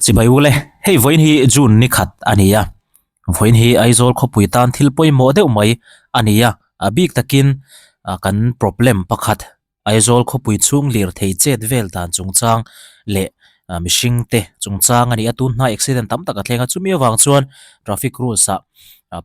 Chibai ule, hei vawiin hi June ni khat a ni a, vawiin hi Aizawl khawpui tan thil pawimawh deuh mai a ni a, a bik takin kan problem pakhat Aizawl khawpui chhung lirthei chet vel dan chungchang leh mihring te chungchang a ni a, tun hnai accident tam tak a thleng a, chumi avang chuan traffic rules ah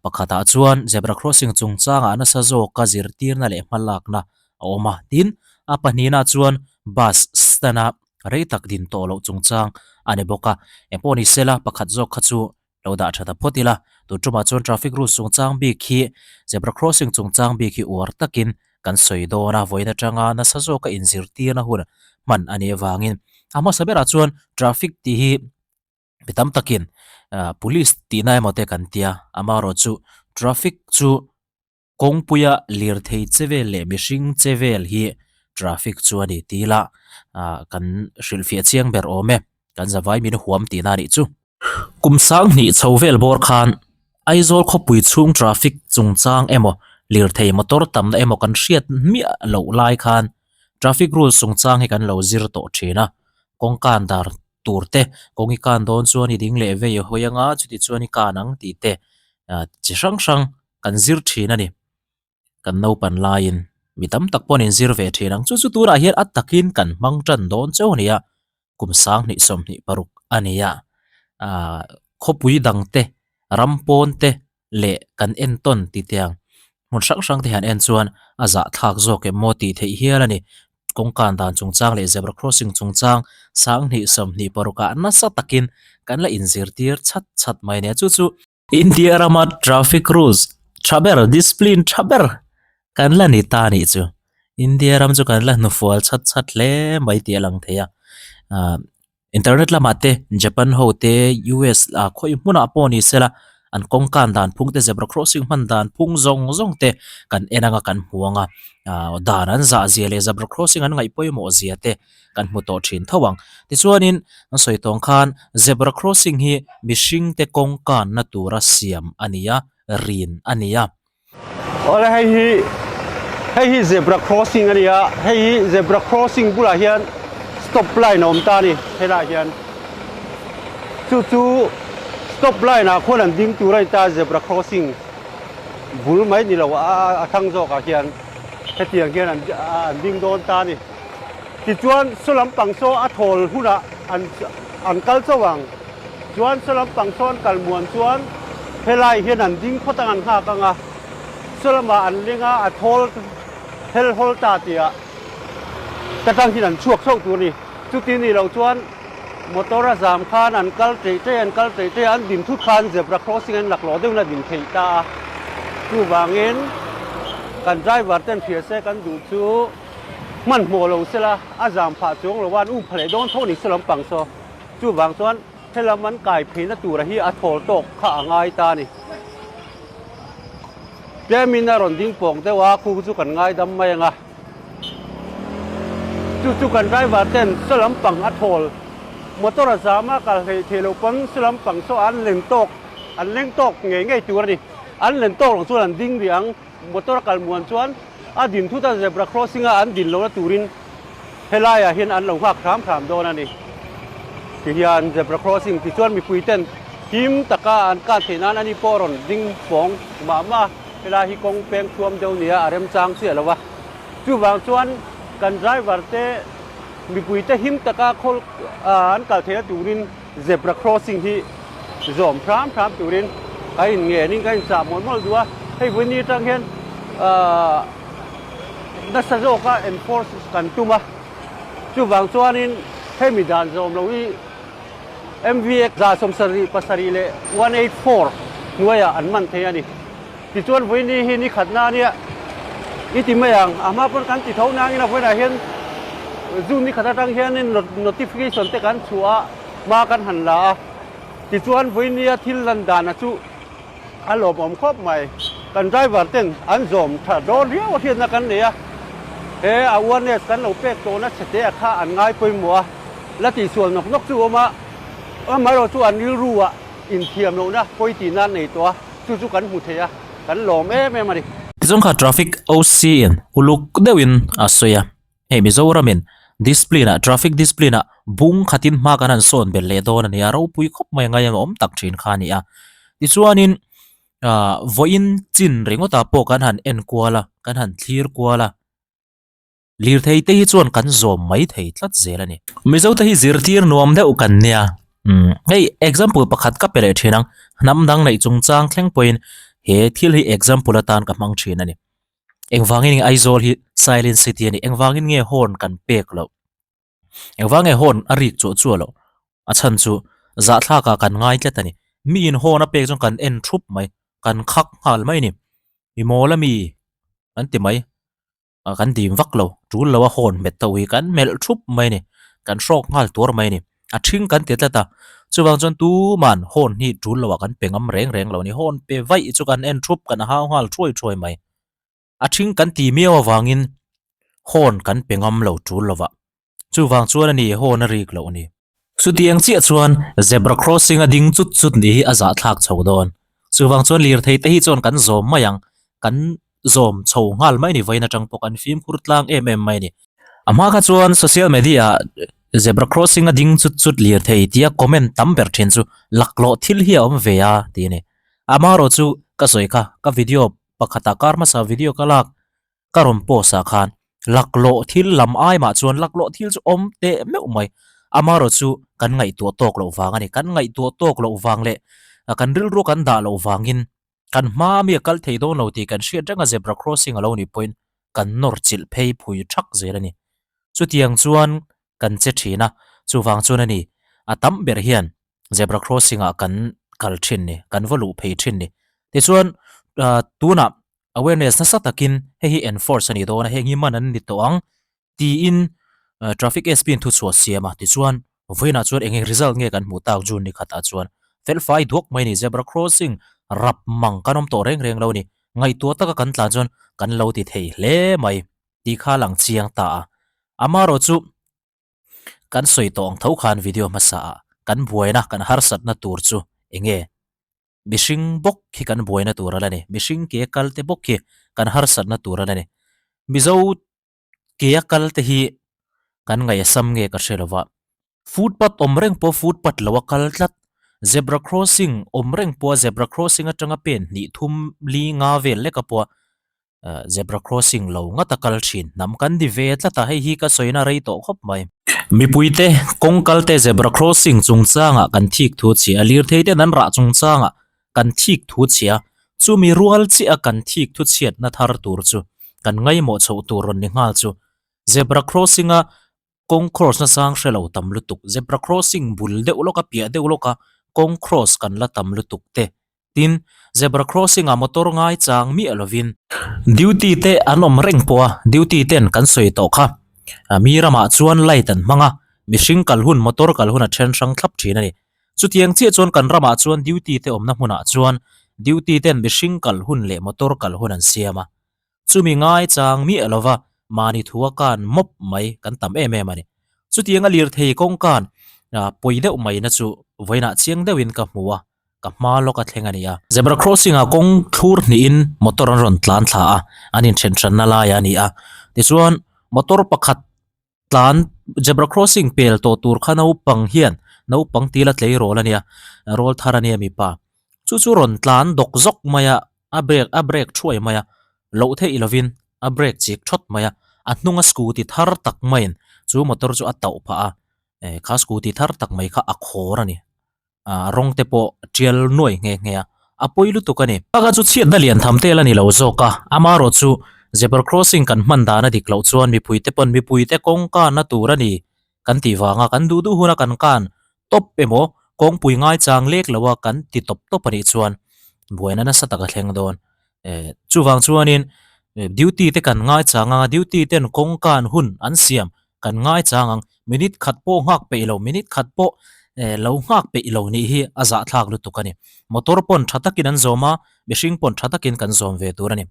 pakhatah chuan zebra crossing chungchangah nasa zawka zirtirna leh hmalakna a awm a, tin a pahnihna chuan bus stand a rei tak din tawh loh chungchang a ni bawk a, engpawh ni sela pakhat zawk kha chu lo dah tha ta phawt ila, tun tumah chuan traffic rules chungchang bik hi zebra crossing chungchang bik hi uar takin kan sawi dawn a, vawiin atanga nasa zawka inzirtirna hun hman a nih avangin a hmasa berah chuan traffic tih hi mi tam takin ah police tihna emaw te kan tia, amaherawhchu traffic chu. Kawngpuia lirthei che vel leh mihring che vel hi traffic chu a ni tih ila ah kan hrilhfiah chiang ber awm e, kan zavai min huam tihna a nih chu. Kum sanghnih chho vel bawr khan Aizawl khawpui chhung traffic chungchang emaw lirthei motor tamna emaw kan hriat miah loh lai khan traffic rules chungchang hi kan lo zir tawh thin a, kawngkan dar tur te kawng i kan dawn chuan i ding leh vei a hawi anga chuti chuan i kan ang tih te ah chi hrang hrang kan zir thin a ni. Kan naupan laiin mi tam tak pawhin in zir ve thin ang. Chu chu tunah hian a takin kan hmang tan dawn chauh a ni a, kum 20 26 a ni a. Aaa khawpui dang te, ram pawn te leh kan entawn ti tiang hmun hrang hrang te hian en chuan a zahthlak zawk em maw tih theih hial a ni. Kawngkan dan chungchang leh zebra crossing chungchang 20 26 ah nasa takin kan la inzirtir chat chat mai a ni a. Chu chu India rama traffic rules tha ber, discipline tha ber kan la ni ta anih chu. India ram chu kan la hnufual chhat chhat hle mai tih a lang thei a. Ahh internet lamah te Japan ho te US ah khawi hmunah pawh ni sela an kawngkan dan phung te zebra crossing hman dan phung zawng zawng te kan en anga kan hmu anga ahh dan an zah zia leh zebra crossing an ngaih pawimawh zia te kan hmu tawh thin tho ang. Tichuanin an sawi tawng khan zebra crossing hi mihringte kawng kanna tura siam a ni a, rin a ni a. Awle hei hi hei hi zebra crossing a ni a, hei hi zebra crossing bulah hian stop line a awm ta a ni helaiah hian chu chu stop line ah khuan an ding tur a ni ta a zebra crossing bul mai ni lo a thlang zawkah hian hetiang hian an ding dawn ta a ni. Tichuan saw lampang saw a thawl hunah an an kal chauh ang. Chuan saw lampang saw an kal muan chuan helai hian an ding phawt ang an nghak ang a, saw lamah an leng a, a thawl hel hawl ta tihah ta tang hian an chhuak chauh tur a ni. Chuti nih loh chuan motor a zam khan an kal ṭeih ṭeih an kal ṭeih ṭeih a, an din thut khan zebra crossing an laklawh deuhin a din theih ta a. Chuvangin kan driver ten hria se kan duh chu. Hmanhmawh lo sela, a zam phah chuang lo a, an um pha leh dawn tho ni se lampang saw. Chuvang chuan helam an kai pheina tura hi a thawl tawk kha a ngai ta a ni. Tlemin a rawn ding pawng deuh a, khu chu kan ngaidam mai ang a. Chu chu kan driver ten saw lampang a thawl, motor a zam a kal hleih theih loh pawn saw lampang saw an len tawk, an leng tawk ngei ngei tur a ni. An len tawk loh chuan an ding rih ang. Motor a kal muan chuan a din thut a, zebra crossing a an din lohna turin helaiah hian an lo nghak hram hram dawn a ni. Tihian zebra crossing tichuan mipui ten him taka an kan theih nan ani pawh rawn ding pawng mah mah a, helai hi kawng peng thuam deuh nia a remchang chiah lo a. Chuvang chuan kan driver te mipui te him taka khawl an kal theihna turin zebra crossing hi zawm hram hram turin ka in ngenin ka in chah mawlh mawlh duh a, hei vawiin atang hian ahh nasa zawka enforce kan tum a, chuvang chuanin hemi dan zawm lo hi MVX 77 leh 184 hnuaiah an man thei a ni. Tichuan vawiin hi ni khatna a nia i ti mai ang, a hma pawn kan ti tho nangin a vawiinah hian June ni khat atang hianin notification te kan chhuah a, hma kan han la a. Tichuan vawiin nia thil lan dana chu a lawmawm khawp mai. Kan driver ten an zawm tha dawn riau a hriatna kan nei a, he awareness kan lo pek tawhna chhe te a kha an ngai pawimawh a, la tihsual nawk nawk chu a awm a, amaherawhchu chu an rilru ah inthiam lohna pawi tihna an nei tawh a. Chu chu kan hmu thei a, kan lawm em em a ni. Tichuan kha traffic OC in uluk deuhin a sawi a, hei Mizoramin discipline ah traffic discipline ah Bung khatin hma kan han sawn belh leh dawn a nia, ropui khawp mai a ngaihawm awm tak thin kha a ni a. Tichuanin ah vawiin chin ringawtah pawh kan han en kual a, kan han thlir kual a. Lirthei te hi chuan kan zawm mai thei tlat zel a ni. Mizo te hi zirtir nuam deuh kan nia. Umm hei example pakhat ka pe leh thin ang, hnam dang neih chungchang thleng pawhin he thil hi example atan ka hmang thin a ni. Engvangin nge Aizawl hi silent city a nih? Engvangin nge horn kan pek loh? Engvang nge horn a rik chuah chuah loh? A chhan chu zahthlakah kan ngai tlat a ni. Miin horn a pek chuan kan en thup mai, kan khak nghal mai a ni. Mi mawl ami kan ti mai. Ah kan dim vak lo, tul lo a hawn hmet tho hi kan melh thup mai a ni, kan hrawk nghal tuar mai a ni, a thing kan ti tlat a, chuvang chuan tuman hawn hi tul lo ah kan pe ngam reng reng lo a ni, hawn pe vaih chu kan en thup kan hau nghal thuai thuai mai, a thing kan ti miau avangin hawn kan pe ngam lo tul lo ah. Chuvang chuan a ni hawn a rik loh ni. Chutiang chiah chuan zebra crossing a ding chut chut ni hi a zahthlak chho dawn. Chuvang chuan lirthei te hi chuan kan zawm mai ang, kan zawm chho nghal mai ni vawiin atang pawh kan fimkhur tlang em em mai ni. A hma kha chuan social media ah zebra crossing a ding chut chut lirthei tia comment tam ber thin chu laklawh thil hi a awm ve a ti a ni. Amaherawhchu ka sawi kha ka video pakhatah kar hmasa video ka lak Ka rawn post ah khan laklawh thil lam ai mah chuan laklawh thil chu awm teh meuh mai. Amaherawh chu kan ngaihtuah tawk loh vang a ni. Kan ngaihtuah tawk loh vang leh kan rilru kan dah loh vangin kan hma mi a kal thei dawn lo tih kan hriat reng a zebra crossing a lo nih pawhin kan nawr chilh phei phui thak zel a ni. Chutiang chuan kan che thin a, chuvang chuan a ni a tam ber hian zebra crossing ah kan kal thin ni, kan va luh phei thin ni. Tichuan tunah Awareness nasa takin hei hi enforce a ni dawn a, heng hi man an ni tawh ang tiin traffic SP in thuchhuah siam a, tichuan vawiinah chuan eng eng result nge kan hmuh tak June ni khatah chuan felfai duak mai a ni, zebra crossing rap mang kan awm tawh reng reng lo a ni, ngaihtuah taka kan tlan chuan kan lo ti thei hle mai tih kha a lang chiang ta a, amaherawhchu kan sawi tawh ang tho khan video hmasa ah kan buaina kan harsatna tur chu eng nge? Mihring bawk khi kan buaina tur a la ni. Mihring ke kal te bawk khi kan harsatna tur a la ni. Mizo ke a kal te hi kan ngaihsam nge ka hre lo va. Footpath awm reng pawh footpath lo a kal tlat. Zebra crossing awm reng pawh a zebra crossing atanga pen hnih thum li nga vel lek a pawh a Zebra crossing lo ngat a kal thin. Hnam kan di ve tlat a, hei hi ka sawina rei tawh khawp mai. Mipuite kawng kalte zebra crossing chungchangah kan thik thu chhia, lirthei ten an rah chungchangah kan thik thu chhia, chumi rual chiah a kan thik thu chhiatna thar tur chu kan ngaimawh chhoh tur rawn ni nghal chu zebra crossing a kawng cross na sang hre lo tam lutuk, zebra crossing bul deuh lawk a piah deuh lawk a kawng cross kan la tam lutuk te Tin, zebra crossing ah motor ngai chang miah lovin. Duty te an awm reng pawh a, duty ten kan sawi tawh kha. Mi ramah chuan light an hmang a, mihring kal hun motor kal hun a then hrang thlap thin a ni. Chutiang chiah chuan kan ramah chuan duty te awmna hmunah chuan duty ten mihring kal hun leh motor kal hun an siam a. Chumi ngai chang miah lova mahni thu a kan mawp mai kan tam em em a ni. Chutiang a lirthei kawngkan pawi deuh mai na chu vawiinah chiang deuhin ka hmu a, ka hma lawk a thleng a ni a. Zebra crossing ah kawng thlur hnihin motor an rawn tlan thla a, an inthen hranna lai a ni a. Tichuan motor pakhat tlan zebra crossing pel tawh tur kha naupang hian naupang tila tleirawl a nia, rawl thar a nia mipa. Chu chu rawn tlan dawk zawk mai a, a brake a brake thuai mai a, loh theih lovin a brake chik thawt mai a, a hnunga scooty thar tak maiin chu motor chu a tauh phah a, eh kha scooty thar tak mai kha a khawr a ni. Ah rawng te pawh tial nuai nghe nghe a, a pawi lutuk a ni. Baka chu chhiatna lian tham tel a ni lo zawk a, amaherawh chu zebra crossing kan hman dan a dik loh chuan mipui te pawn mipui te kawng kanna tur a ni kan tih vanga kan duh duh huna kan kan tawp emaw kawngpui ngaichang lek lo a kan ti tawp tawp a nih chuan buaina nasa tak a thleng dawn. Eh chuvang chuanin duty te kan ngaichang anga duty ten kawng kan hun an siam kan ngaichang ang minute khat pawh nghak peih lo minute khat pawh eh lo nghak peih lo nih hi a zahthlak lutuk a ni. Motor pawn tha takin an zawm a mihring pawn tha takin kan zawm ve tur a ni.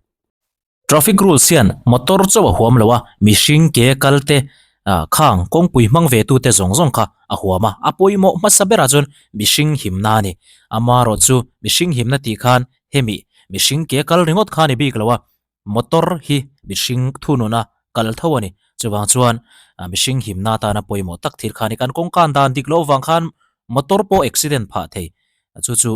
Traffic rules hian motor chauh a huam lo a, mihring ke kal te ah khang kawngpui hmang ve tu te zawng zawng kha a huam a, a pawimawh hmasa berah chuan mihring himna a ni. Amaherawh chu mihring himna tih khan hemi mihring ke kal ringawt kha a ni bik lo a, motor hi mihring thununa kal tho a ni. Chuvang chuan Mihring himna atana pawimawh tak thil kha a ni. Kan kawngkan dan dik loh avang khan motor pawh accident phah thei. Chu chu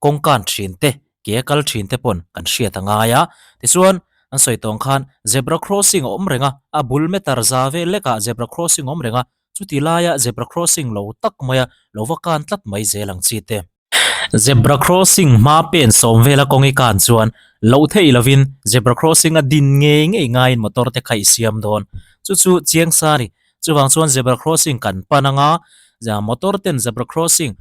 kawngkan thin te, ke a kal thin te pawn kan hriat a ngai a. Tichuan, an sawi tawng khan zebra crossing a awm reng a, a bul meter za vel lekah zebra crossing a awm reng a, chuti laia zebra crossing lo tak maia lo va kan tlat mai zel ang chi te. Zebra crossing hma pen sawm vela kawng i kan chuan loh theih lovin zebra crossing a din ngei ngei ngaiin motor te kha i siam dawn. Chu chu chiang sa a ni. Chuvang chuan zebra crossing kan pan anga motor ten zebra crossing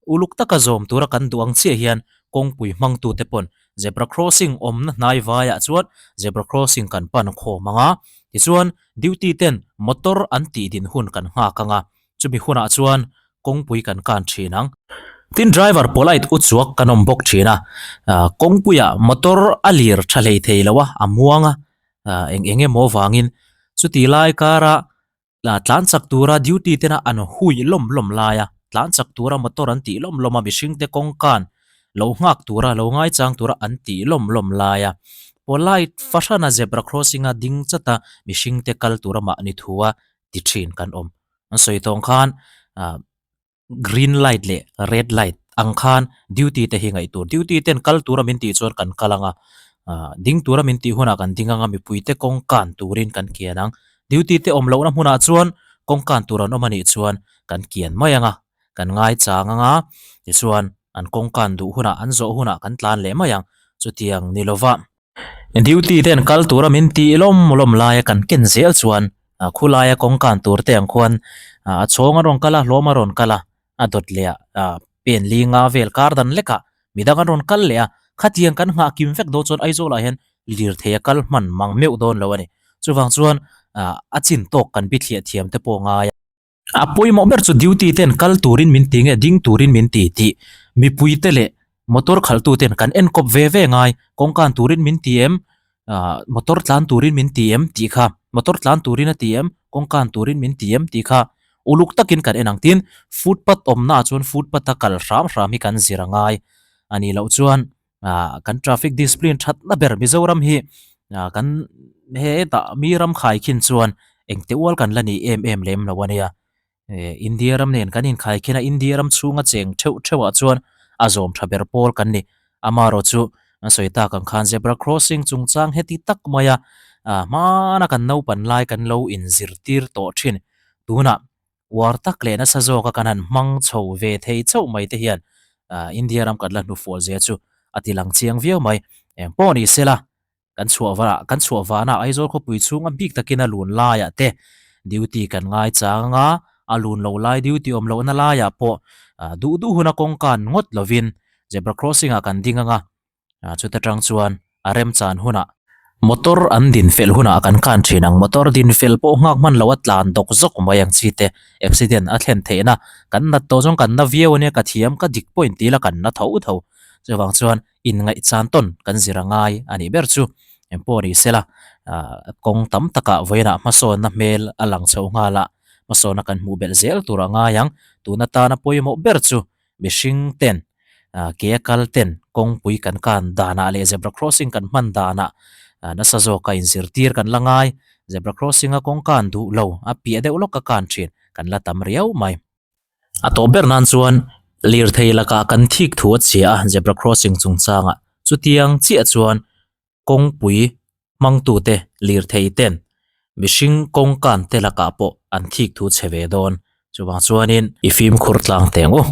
uluk taka zawm tura kan duh ang chiah hian kawngpui hmangtute pawn zebra crossing awmna hnai vaiah chuan zebra crossing kan pan khawm anga tichuan duty ten motor an tih din hun kan nghak anga Chumi hunah chuan kawngpui kan kan thin ang. Tin driver polite u chuak kan awm bawk thin a, kawngpuiah motor a lir tha hlei thei lo a, a muang a, eng eng emaw vangin chuti lai kara tlan chak tura duty tena an hui lawm lawm lai a, tlan chak tura motor an tih lawm lawm a, mihring te kawngkan lo nghak tura lo ngaichang tura an tih lawm lawm lai a, polite fahrana zebra crossing a ding chat a, mihring te kal tura mahni thu a ti thin kan awm. An sawi tawng khan ah green light leh red light ang khan duty te hi ngaih tur. Duty ten kal tura min tih chuan kan kal ang a, ah ding tura min tih hunah kan ding ang a, mipui te kawng kan turin kan kian ang. Duty te awm lohna hmunah chuan kawng kan tur an awm a nih chuan kan kian mai ang a, kan ngai chang ang a, tichuan an kawng kan duh hunah an zawh hunah kan tlan leh mai ang. Chutiang ni lova. Duty te an kal tura min tih lawm lawm laia kan ken zel chuan khulaia kawng kan tur te ang khuan a chhawng a rawn kal a hlawm a rawn kal a a dawt leh ah pen li nga vel kar dan lek ah midang an rawn kal leh a khatiang kan nghah kim vek dawn chuan Aizawl ah hian lirthei a kal hman mang meuh dawn lo a ni chuvang chuan a chin tawk kan bithliah thiam te pawh ngai a. A pawimawh ber chu duty ten kal turin min ti nge ding turin min ti tih mipui te leh motor khalh tu ten kan enkawp ve ve ngai kawngkan turin min ti em ah motor tlan turin min ti em tih kha motor tlan turin a ti em kawngkan turin min ti em tih kha uluk takin kan en ang tin footpath awmna ah chuan footpath a kal hram hram hi kan zir a ngai a nih loh chuan ah kan traffic discipline thatna ber Mizoram hi ah kan hetah mi ram khai khin chuan engte ual kan la ni em em lem lo a nia eh India ram nen kan inkhai khin a India ram chhunga cheng theuh theuh ah chuan a zawm tha ber pawl kan ni amaherawh chu an sawi tak ang khan zebra crossing chungchang heti tak mai a ah hmana kan naupan lai kan lo inzirtir tawh thin tunah Uar tak leh nasa zawka kan han hmang chho ve thei chauh mai te hian India ram kan la hnufual zia chu a ti lang chiang viau mai. Eng pawh ni sela, kan chhuah va kan chhuah vana Aizawl khawpui chhunga bik takin a lun laiah te duty kan ngai chang anga a lun lo lai duty awm lohna laiah pawh duh duh huna kawngkan ngawt lovin zebra crossing ah kan ding anga Chuta tang chuan a remchan hunah motor an din fel hunah kan kan thin ang. Motor din fel pawh nghak hman lo a tlan dawk zawk mai ang chi te accident a thlen theihna kan nat tawh zawng kan na viau ania ka thiam ka dik pawh inti la kan na tho tho. Chuvang chuan inngaihchan tawn kan zir a ngai a nih ber chu engpawh ni sela kawng tam takah vawiinah hmasawnna hmel a lang chho nghal a, hmasawnna kan hmuh belh zel tur a ngai ang. Tuna tana pawimawh ber chu mihring ten ke a kal ten kawngpui kan kan danah leh zebra crossing kan hman danah nasa zawka inzirtir kan la ngai zebra crossing a kawng kan duh lo a piah deuh lawk a kan thin kan la tam riau mai. A tawp ber nan chuan lirthei lakah kan thik thu a chhia a zebra crossing chungchangah chutiang chiah chuan kawngpui hmangtute lirthei ten mihring kawngkan te lakah pawh an thik thu chhe ve dawn chuvang chuanin i fimkhur tlang teng u.